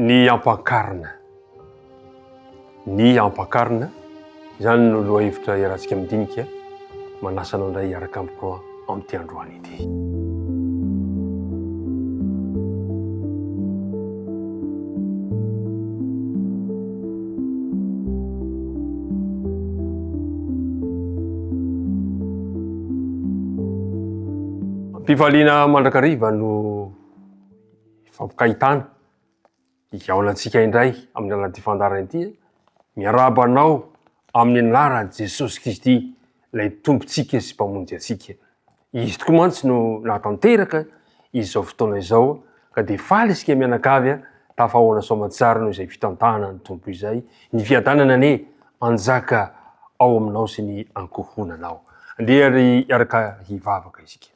Ny ampakarina. Ny ampakarina, izany no lohahevitra iarahantsika midinika. Manasa anao indray hiaraka amiko amin'ity androany ity. Am-pifaliana mandrakariva no ifampikahitana, hihaonantsika indray amin'ny alalan'ity fandaharana ity. Miarahaba anao amin'ny anaran'i Jesosy Kristy, ilay Tompontsika sy Mpamonjy antsika. Izy tokoa mantsy no nahatanteraka izao fotoana izao, ka dia faly isika mianakavy tafahaona soamantsara noho izay fitantanan'ny Tompo izay. Ny fiadanana anie hanjaka ao aminao sy ny ankohonanao. Andeha ary hiaraka hivavaka isika.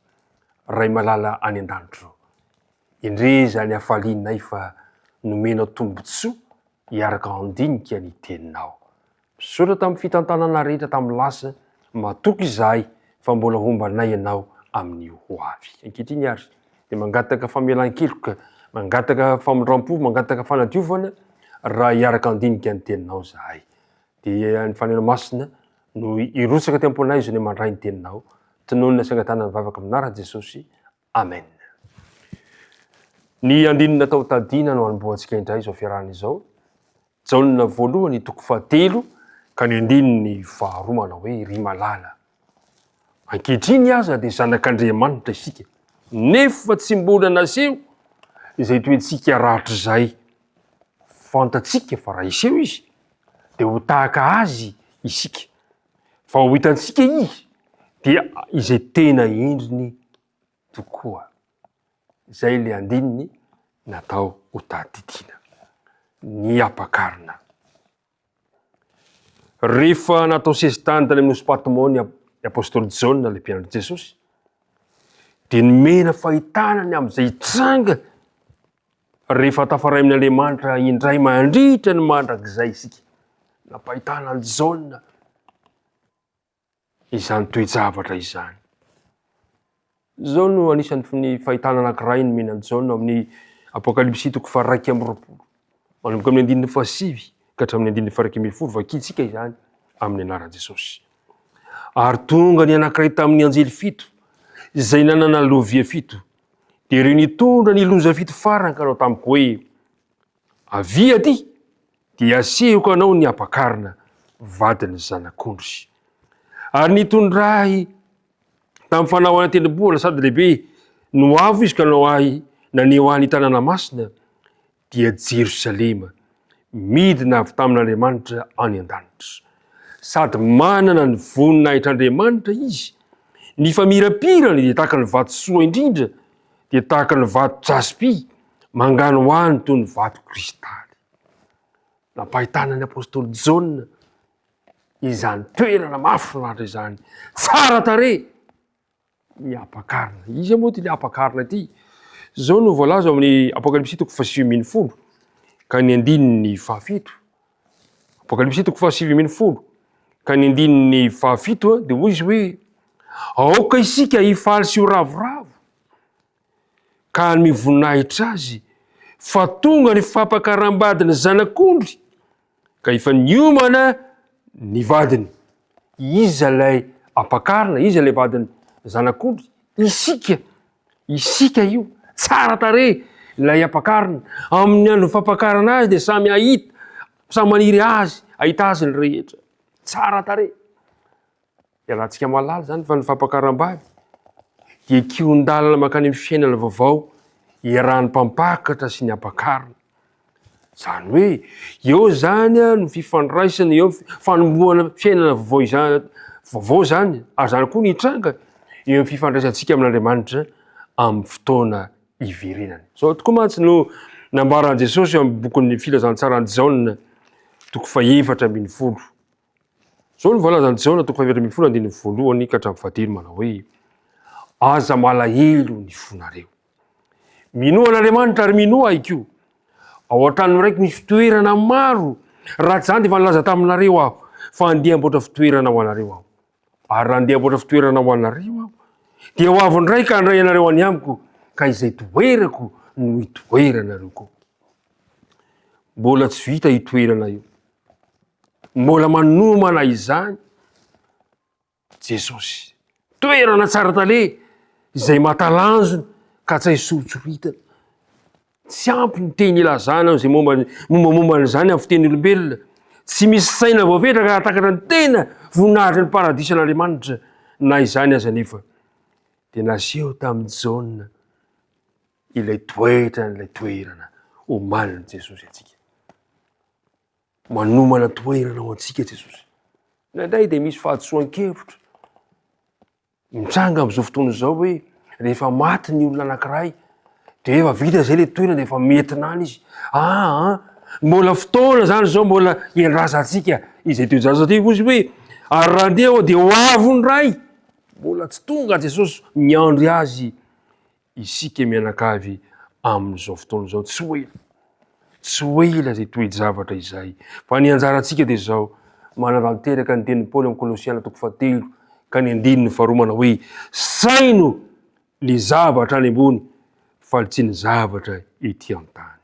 Ray malala any an-danitro, endrey izany hafalianay fa nomenao tombontsoa hiaraka handinika ny Teninao. Misaotra tamin'ny fitantanana rehetra tamin'ny lasa, matoky izahay fa mbola homba anay Ianao amin'ny ho avy. Ankehitriny ary dia mangataka famelan-keloka, mangataka famindram-po, mangataka fanadiovana raha hiaraka handinika ny Teninao izahay. Dia ny Fanahinao Masina no hirotsaka aty am-ponay izao ny mandray ny Teninao. Tononina sy angatahana ny vavaka amin'ny anaran'i Jesosy. Amen. Ny andininy natao tadiana no hanombohantsika indray izao fiarahana izao. Jaona voalohany toko fahatelo ka ny andininy faharoa manao hoe ry malala. Ankehitriny aza dia zanak'Andriamanitra isika, nefa tsy mbola naseho izay toetsika rahatrizay. Fantatsika fa raha hiseho izy dia ho tahaka azy isika, fa ho hitantsika izy dia izay tena endriny tokoa. Izay ilay andininy natao ho tadidiana. Ny ampakarina. Rehefa natao sesitany tany amin'ny Nosy Patmo ny apostoly Jaona, ilay mpianatr'i Jesosy, dia nomena fahitana ny amin'izay hitranga rehefa tafaray amin'Andriamanitra indray mandritra ny mandrakizay isika. Nampahitana an'i Jaona izany toe-javatra izany. Izao no anisan'ny fahitana anankiray nomena an'i Jaona ao amin'ny Apokalypsy toko faha-21, manomboka amin'ny andininy fahasivy ka hatramin'ny andininy faha-11, vakintsika izany amin'ny anaran'i Jesosy. Ary tonga ny anankiray tamin'ny anjely fito, izay nanana lovia fito, dia ireo nitondra ny loza fito farany ka nanao tamiko hoe, Avia aty, dia asehoko anao ny ampakarina, vadin'ny Zanak'ondry. Ary nitondra ahy tamin'ny fanao any an-tendrombohitra sady lehibe no avo izy ka nanao ahy naneho ahy ny tanàna masina, dia Jerosalema, midina avy tamin'Andriamanitra any an-danitra. Sady manana ny voninahitr'Andriamanitra izy, ny famirapirany dia tahaka ny vatosoa indrindra, dia tahaka ny vato jaspy, manganohano toy ny vato kristaly. Nampahitana ny apostoly Jaona izany toerana mahafinaritra izany, tsara tarehy ny ampakarina. Iza moa ity le ampakarina ity? Izao no voalaza ao amin'ny Apokalypsy toko fahasivy ambin'ny folo ka ny andininy fahafito. Apokalypsy toko fahasivy ambin'ny folo ka ny andininy fahafito dia hoy izy hoe aoka isika hifaly sy ho ravoravo ka hanome voninahitra azy fa tonga ny fampakaram-badin'ny zanak'ondry ka efa niomana ny vadiny. Iza ilay ampakarina? Iza ilay vadin'ny zanak'ondry? Isika. Isika io. Tsara tarehy ilay ampakarina. Amin'ny andron'ny fampakarana azy dia samy hahita, samy maniry azy, hahita azy ny rehetra. Tsara tarehy. Iarahantsika mahalala izany fa ny fampakaram-bady dia kihon-dalana mankany amin'ny fiainana vaovao iarahan'ny mpampakatra sy ny ampakarina. Izany hoe eo izany no fifandraisana, eo fanombohana fiainana vaovao izany, vaovao izany, ary izany koa ny hitranga eo amin'ny fifandraisantsika amin'Andriamanitra amin'ny fotoana iverenany. Izao tokoa mantsy no nambaran'i Jesosy eo amin'ny bokin'ny Filazantsaran'i Jaona toko faha-14. Izao no voalazan'i Jaona toko faha-14 andininy voalohany ka hatramin'ny fahatelo manao hoe, Aza malahelo ny fonareo. Minoa an'Andriamanitra ary minoa ahy koa. Ao an-tranon'ny Raiko misy fitoerana maro. Raha tsy izany dia efa nilaza taminareo aho fa handeha hamboatra fitoerana ho anareo aho. Ary raha handeha hamboatra fitoerana ho anareo aho, dia ho avy indray ka handray anareo any amiko, ka izay toerako no hitoeranareo koa. Mbola tsy vita io toerana io. Mbola manomana izany Jesosy. Toerana tsara tarehy izay mahatalanjona ka tsy hay soritsoritana. Tsy ampy ny teny ilazana izay momba mombamomba an'izany amin'ny fiteny olombelona. Tsy misy saina voafetra ka hahatakatra ny tena voninahitry ny paradisan'Andriamanitra. Na izany aza anefa, dia naseho tamin'i Jaona ilay toetran'ilay toerana omalin'i Jesosy antsika. Manomana toerana ho antsika Jesosy. Indraindray dia misy fahadisoan-kevitra mitranga amin'izao fotoana izao hoe rehefa maty ny olona anankiray dia efa vita izay ilay toerana dia efa mietina any izy. Aa, mbola fotoana izany izao mbola hiandrazantsika izay toe-jaza satria hoy izy hoe ary raha andeha aho dia ho avy ny Ray. Mbola tsy tonga Jesosy miandry azy isika mianakavy amin'izao fotoana izao. Tsy ho ela, tsy ho ela izay toe-javatra izay. Fa ny anjarantsika dia izao, manatanteraka ny tenin'i Paoly amin'ny Kolosiana toko fahatelo ka ny andininy faharoa manao hoe, saino ny zavatra any ambony fa tsy ny zavatra ety an-tany.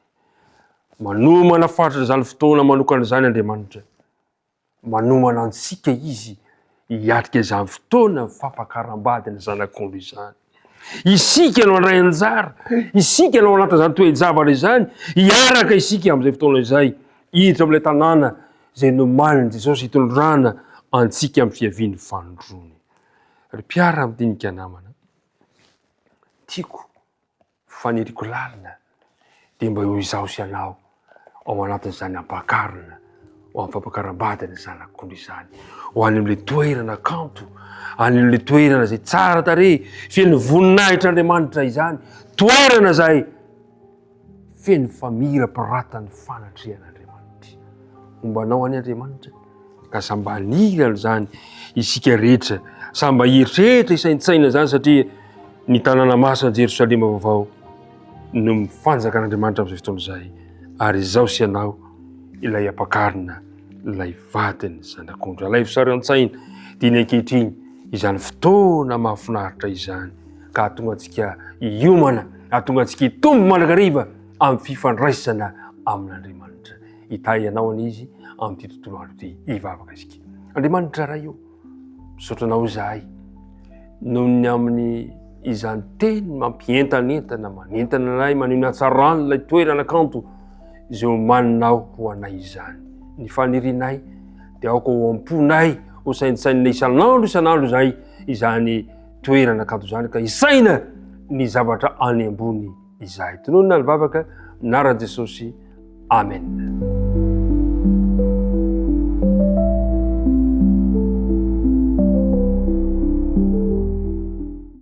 Manomana fatratra izany fotoana manokana izany Andriamanitra. Manomana antsika Izy hiatrika izany fotoana fampakaram-bady ny Zanak'ondry izany. Isika no handray anjara, isika no ao anatin'izany toe-javatra izany, hiaraka isika amin'izay fotoana izay, hiditra amin'ilay tanàna izay nomanin'i Jesosy hitondrana antsika amin'ny fiavian'ny fanindroany. Ry mpiara-midinika namana, tiako Faniriako lalina dia mba eo izaho sy ianao ao anatin'izany ampakarina ho amin'ny fampakaram-bady ny zanak'ondry izany, ho any amin'ilay toerana kanto, any amin'ilay toerana izay tsara tarehy, feno voninahitr'Andriamanitra izany, toerana izay feno famirapiratan'ny fanatrehan'Andriamanitra. Homba anao anie Andriamanitra. Ka samy mba haniry an'izany isika rehetra, samy mba hieritreritra hisaintsaina izany satria ny tanàna masina Jerosalema vaovao no mifanjakan'Andriamanitra amin'izay fotoana izay, ary izaho sy ianao ilay ampakarina, ilay vadin'ny zanak'ondry. Alaivo sary an-tsaina dieny ankehitriny izany fotoana mahafinaritra izany ka hahatonga antsika hiomana, hahatonga antsika hitombo mandrakariva amin'ny fifandraisana amin'Andriamanitra. Hitahy anao anie Izy amin'ity tontolo andro ity. Hivavaka isika. Andriamanitra Ray o, misaotra Anao izahay noho ny amin'ny izany teny mampientanentana, manentana anay, maneho ny hatsaran'ilay toerana kanto izay omaninao ho anay izany. Ny fanirianay dia aoka ho am-ponay, ho saintsainina isan'andro isan'andro izay izany toerana kanto izany ka isaina ny zavatra any ambony izahay. Tononina ny vavaka, anaran'i Jesosy. Amen.